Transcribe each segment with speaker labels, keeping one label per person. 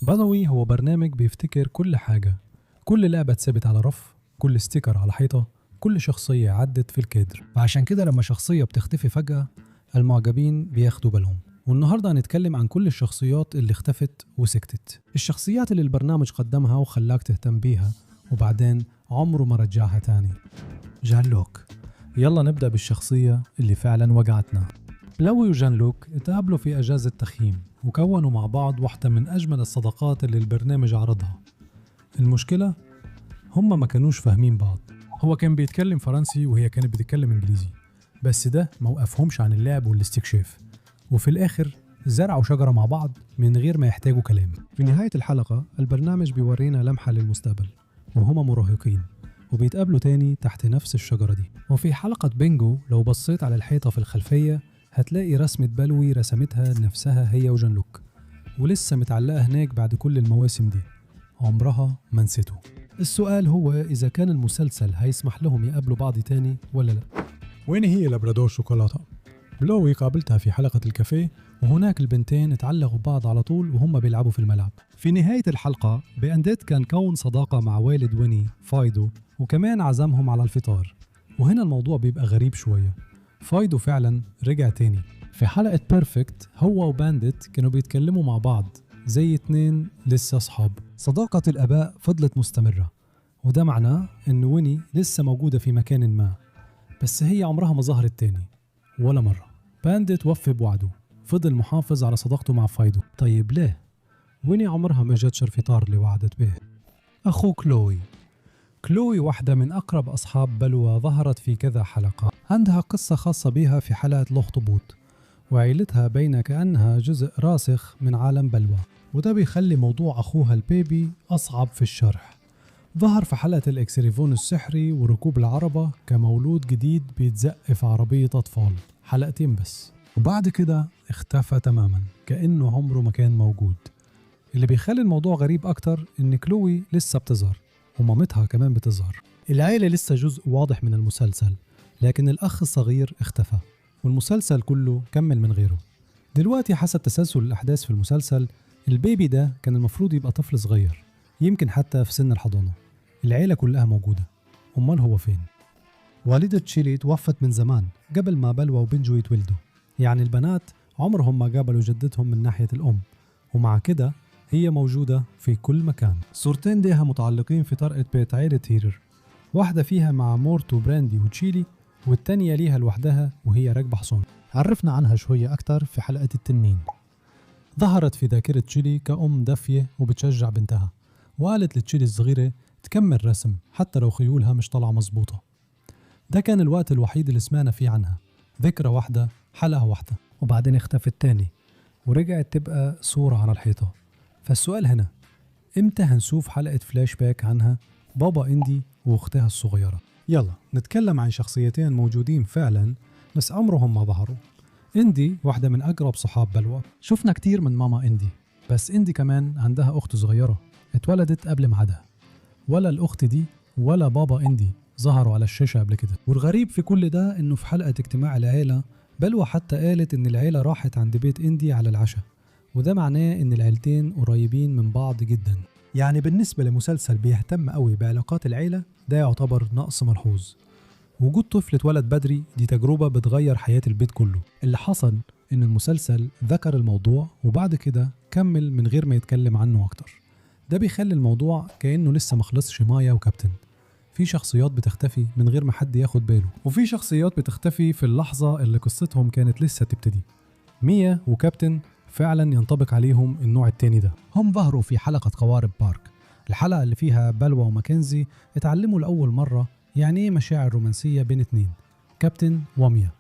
Speaker 1: بلوي هو برنامج بيفتكر كل حاجة، كل لعبة اتسابت على رف، كل sticker على حيطة، كل شخصية عدت في الكادر. فعشان كده لما شخصية بتختفي فجأة المعجبين بياخدوا بالهم. والنهاردة هنتكلم عن كل الشخصيات اللي اختفت وسكتت، الشخصيات اللي البرنامج قدمها وخلاك تهتم بيها وبعدين عمره ما رجعها تاني. جان لوك. يلا نبدأ بالشخصية اللي فعلا وجعتنا. بلوي وجان لوك اتقابلوا في أجازة تخييم وكونوا مع بعض واحدة من أجمل الصداقات اللي البرنامج عرضها. المشكلة هما ما كانوش فاهمين بعض، هو كان بيتكلم فرنسي وهي كانت بتتكلم إنجليزي، بس ده ما وقفهمش عن اللعب والاستكشاف، وفي الآخر زرعوا شجرة مع بعض من غير ما يحتاجوا كلام. في نهاية الحلقة البرنامج بيورينا لمحة للمستقبل وهما مراهقين وبيتقابلوا تاني تحت نفس الشجرة دي. وفي حلقة بينجو لو بصيت على الحيطة في الخلفية هتلاقي رسمة بلوي رسمتها لنفسها هي وجان لوك، ولسه متعلقة هناك بعد كل المواسم دي، عمرها ما نسيته. السؤال هو إذا كان المسلسل هيسمح لهم يقابلوا بعض تاني ولا لا. وين هي لابرادور شوكولاتة؟ بلوي قابلتها في حلقة الكافيه، وهناك البنتين اتعلقوا ببعض على طول وهم بيلعبوا في الملعب. في نهاية الحلقة بانديت كان كون صداقة مع والد ويني فايدو، وكمان عزمهم على الفطار. وهنا الموضوع بيبقى غريب شوية، فايدو فعلا رجع تاني. في حلقة بيرفكت هو وبانديت كانوا بيتكلموا مع بعض زي اتنين لسه أصحاب. صداقة الآباء فضلت مستمرة، وده معناه إن ويني لسه موجودة في مكان ما، بس هي عمرها ما ظهرت تاني ولا مرة. بانديت وفي بوعده، فضل محافظ على صداقته مع فايدو. طيب ليه؟ ويني عمرها ما جاتش الفطار اللي وعدت به. أخو كلوي. كلوي واحدة من أقرب أصحاب بلوى، ظهرت في كذا حلقة، عندها قصة خاصة بها في حلقة الأخطبوط، وعيلتها بين كأنها جزء راسخ من عالم بلوى، وده بيخلي موضوع أخوها ال baby أصعب في الشرح. ظهر في حلقة الإكسريفون السحري وركوب العربة كمولود جديد بيتزق في عربية أطفال، حلقتين بس، وبعد كده اختفى تماما كأنه عمره ما كان موجود. اللي بيخلي الموضوع غريب أكتر إن كلوي لسه بتظهر ومامتها كمان بتظهر. العيلة لسه جزء واضح من المسلسل، لكن الأخ الصغير اختفى والمسلسل كله كمل من غيره. دلوقتي حسب تسلسل الأحداث في المسلسل، البيبي ده كان المفروض يبقى طفل صغير، يمكن حتى في سن الحضانة. العيلة كلها موجودة، أمال هو فين؟ والدة تشيلي توفت من زمان قبل ما بلوى وبنجو يتولدوا، يعني البنات عمرهم ما قابلوا جدتهم من ناحية الأم، ومع كده هي موجودة في كل مكان. صورتين ليها متعلقين في طرقة بيت عيلة هيرر، واحدة فيها مع مورتو براندي وتشيلي، والتانية ليها لوحدها وهي راكبة حصان. عرفنا عنها شوية أكتر في حلقة التنين. ظهرت في ذاكرة تشيلي كأم دافية وبتشجع بنتها، وقالت لتشيلي الصغيرة تكمل رسم حتى لو خيولها مش طالعة مظبوطة. ده كان الوقت الوحيد اللي سمعنا فيه عنها، ذكرى واحدة، حلقة واحدة، وبعدين اختفت تاني ورجعت تبقى صورة على الحيطة. فالسؤال هنا، امتى هنشوف حلقة فلاش باك عنها بابا اندي واختها الصغيرة؟ يلا نتكلم عن شخصيتين موجودين فعلا بس عمرهم ما ظهروا. اندي واحدة من أقرب صحاب بلوى، شفنا كتير من ماما اندي، بس اندي كمان عندها أخت صغيرة اتولدت قبل ميعادها، ولا الأخت دي ولا بابا اندي ظهروا على الشاشة قبل كده. والغريب في كل ده إنه في حلقة اجتماع العيلة بلوى حتى قالت إن العيلة راحت عند بيت اندي على العشاء، وده معناه إن العيلتين قريبين من بعض جدا. يعني بالنسبة لمسلسل بيهتم قوي بعلاقات العيلة، ده يعتبر نقص ملحوظ. وجود طفل اتولد بدري دي تجربة بتغير حياة البيت كله. اللي حصل إن المسلسل ذكر الموضوع وبعد كده كمل من غير ما يتكلم عنه أكتر. ده بيخلي الموضوع كأنه لسه مخلصش مايا وكابتن. في شخصيات بتختفي من غير ما حد ياخد باله، وفي شخصيات بتختفي في اللحظة اللي قصتهم كانت لسه تبتدي. ميا وكابتن فعلا ينطبق عليهم النوع التاني ده. هم ظهروا في حلقة قوارب بارك، الحلقة اللي فيها بلوى وماكنزي اتعلموا لأول مرة يعني ايه مشاعر رومانسية بين اتنين، كابتن وميا.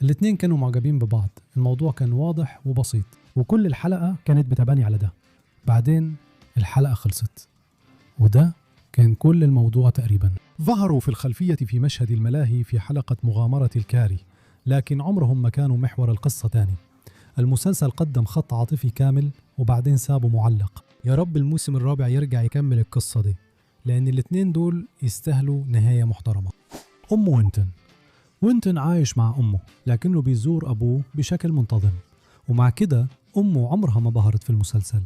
Speaker 1: الاتنين كانوا معجبين ببعض، الموضوع كان واضح وبسيط، وكل الحلقة كانت بتبني على ده. بعدين الحلقة خلصت، وده كان كل الموضوع تقريبا. ظهروا في الخلفية في مشهد الملاهي في حلقة مغامرة الكاري، لكن عمرهم ما كانوا محور القصة تاني. المسلسل قدم خط عاطفي كامل وبعدين سابه معلق. يا رب الموسم الرابع يرجع يكمل القصة دي، لأن الاتنين دول يستاهلوا نهاية محترمة. أم وينتون. وينتون عايش مع أمه، لكنه بيزور أبوه بشكل منتظم، ومع كده أمه عمرها ما ظهرت في المسلسل.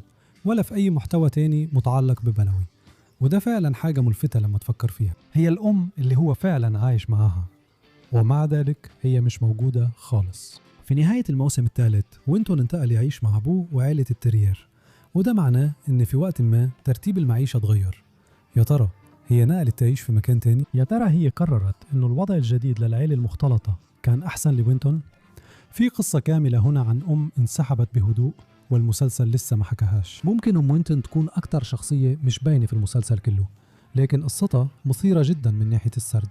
Speaker 1: ولا في أي محتوى تاني متعلق ببلوي، وده فعلا حاجة ملفتة لما تفكر فيها. هي الأم اللي هو فعلا عايش معاها، ومع ذلك هي مش موجودة خالص. في نهاية الموسم الثالث وينتون انتقل يعيش مع أبوه وعائلة التريير، وده معناه إن في وقت ما ترتيب المعيشة اتغير. يا ترى هي نقلت تعيش في مكان تاني؟ يا ترى هي قررت إنه الوضع الجديد للعيلة المختلطة كان أحسن لوينتون؟ في قصة كاملة هنا عن أم انسحبت بهدوء والمسلسل لسه ما حكاهاش. ممكن أم وينتون تكون أكتر شخصية مش باينة في المسلسل كله، لكن قصتها مثيرة جدا من ناحية السرد.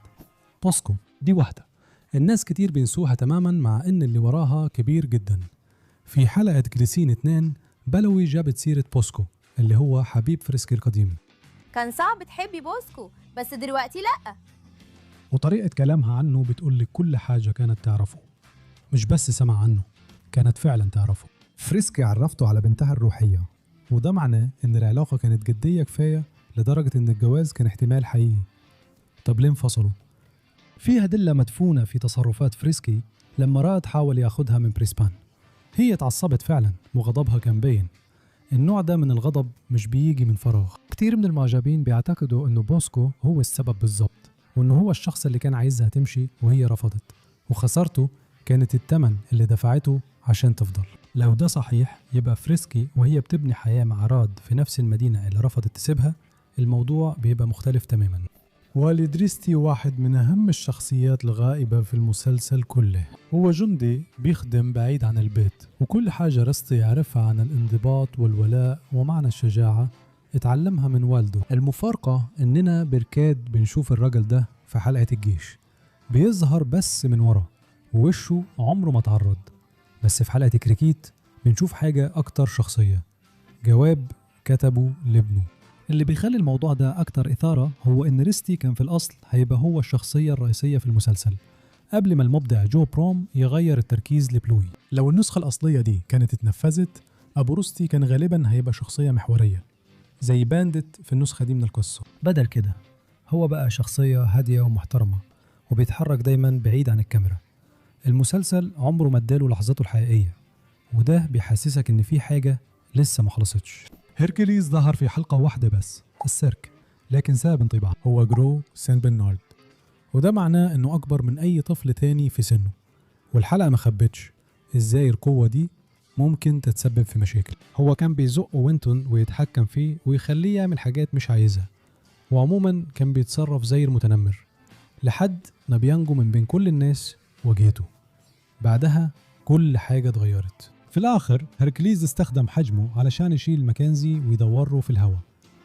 Speaker 1: بوسكو دي واحدة الناس كتير بينسوها تماما، مع إن اللي وراها كبير جدا. في حلقة جليسين 2 بلوي جابت سيرة بوسكو اللي هو حبيب فريسكي القديم.
Speaker 2: كان صعب تحبي بوسكو، بس دلوقتي لأ.
Speaker 1: وطريقة كلامها عنه بتقول لك كل حاجة كانت تعرفه، مش بس سمع عنه، كانت فعلا تعرفه. فريسكي عرفته على بنتها الروحية، وده معناه إن العلاقة كانت جدية كفاية لدرجة إن الجواز كان احتمال حقيقي. طب ليه انفصلوا؟ في أدلة مدفونة في تصرفات فريسكي لما راد حاول ياخدها من بريسبان. هي اتعصبت فعلا وغضبها كان باين. النوع ده من الغضب مش بيجي من فراغ. كتير من المعجبين بيعتقدوا إنه بوسكو هو السبب بالظبط، وإنه هو الشخص اللي كان عايزها تمشي وهي رفضت، وخسارته كانت الثمن اللي دفعته عشان تفضل. لو ده صحيح يبقى فريسكي وهي بتبني حياة مع راد في نفس المدينة اللي رفضت تسيبها، الموضوع بيبقى مختلف تماما. والد ريستي واحد من أهم الشخصيات الغائبة في المسلسل كله. هو جندي بيخدم بعيد عن البيت، وكل حاجة رستي يعرفها عن الانضباط والولاء ومعنى الشجاعة اتعلمها من والده. المفارقة إننا بالكاد بنشوف الرجل ده في حلقة الجيش، بيظهر بس من ورا ووشه عمره ما اتعرض. بس في حلقة كريكيت بنشوف حاجة أكتر شخصية، جواب كتبه لابنه. اللي بيخلي الموضوع ده أكتر إثارة هو إن ريستي كان في الأصل هيبقى هو الشخصية الرئيسية في المسلسل قبل ما المبدع جو بروم يغير التركيز لبلوي. لو النسخة الأصلية دي كانت اتنفذت، أبو رستي كان غالبا هيبقى شخصية محورية زي باندت في النسخة دي من القصة. بدل كده هو بقى شخصية هادية ومحترمة وبيتحرك دايما بعيد عن الكاميرا. المسلسل عمره ما اداله لحظته الحقيقية، وده بيحسسك إن في حاجة لسه ما خلصتش. هيركليز ظهر في حلقة واحدة بس، السيرك، لكن ساب انطباع. هو جرو سان برنارد، وده معناه إنه أكبر من أي طفل تاني في سنه، والحلقة ما خبتش إزاي القوة دي ممكن تتسبب في مشاكل. هو كان بيزق وينتون ويتحكم فيه ويخليه يعمل حاجات مش عايزها، وعموما كان بيتصرف زي المتنمر لحد ما بينجو من بين كل الناس واجهته. بعدها كل حاجة اتغيرت. في الآخر هيركليز استخدم حجمه علشان يشيل ماكنزي ويدوره في الهواء،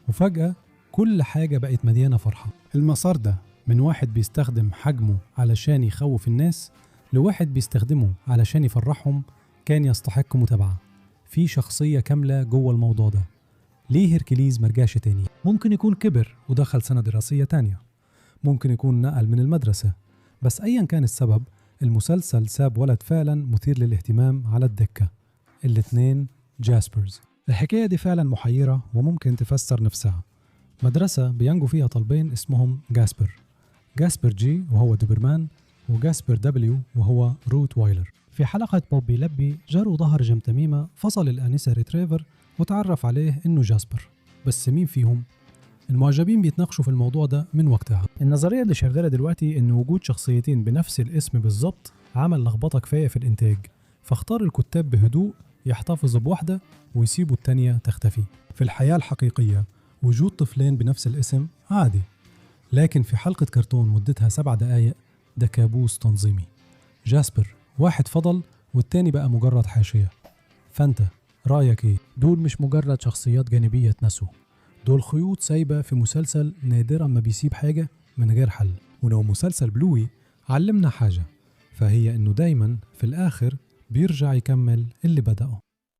Speaker 1: وفجأة كل حاجة بقت مليانة فرحة. المسار ده من واحد بيستخدم حجمه علشان يخوف الناس لواحد بيستخدمه علشان يفرحهم كان يستحق متابعة. في شخصية كاملة جوه الموضوع ده. ليه هيركليز مرجعش تاني؟ ممكن يكون كبر ودخل سنة دراسية تانية، ممكن يكون نقل من المدرسة، بس أيا كان السبب المسلسل ساب ولد فعلا مثير للاهتمام على الدكة، الاتنين جاسبرز. الحكاية دي فعلا محيرة وممكن تفسر نفسها. مدرسة بينجو فيها طالبين اسمهم جاسبر، جاسبر جي وهو دوبرمان، وجاسبر دبليو وهو روت وايلر. في حلقة بوبي لبي جارو ظهر جنب تميمة، فصل الآنسة ريتريفر وتعرف عليه إنه جاسبر، بس مين فيهم؟ المعجبين بيتناقشوا في الموضوع ده من وقتها. النظرية اللي شغالة دلوقتي إن وجود شخصيتين بنفس الاسم بالظبط عمل لخبطة كفاية في الإنتاج، فاختار الكتاب بهدوء يحتفظوا بواحدة ويسيبوا التانية تختفي. في الحياة الحقيقية وجود طفلين بنفس الاسم عادي، لكن في حلقة كرتون مدتها 7 دقايق ده كابوس تنظيمي. جاسبر واحد فضل والتاني بقى مجرد حاشية. فأنت رأيك إيه؟ دول مش مجرد شخصيات جانبية اتنسوا، دول خيوط سايبة في مسلسل نادرا ما بيسيب حاجة من غير حل. ولو مسلسل بلوي علمنا حاجة فهي إنه دايما في الآخر بيرجع يكمل اللي بدأه.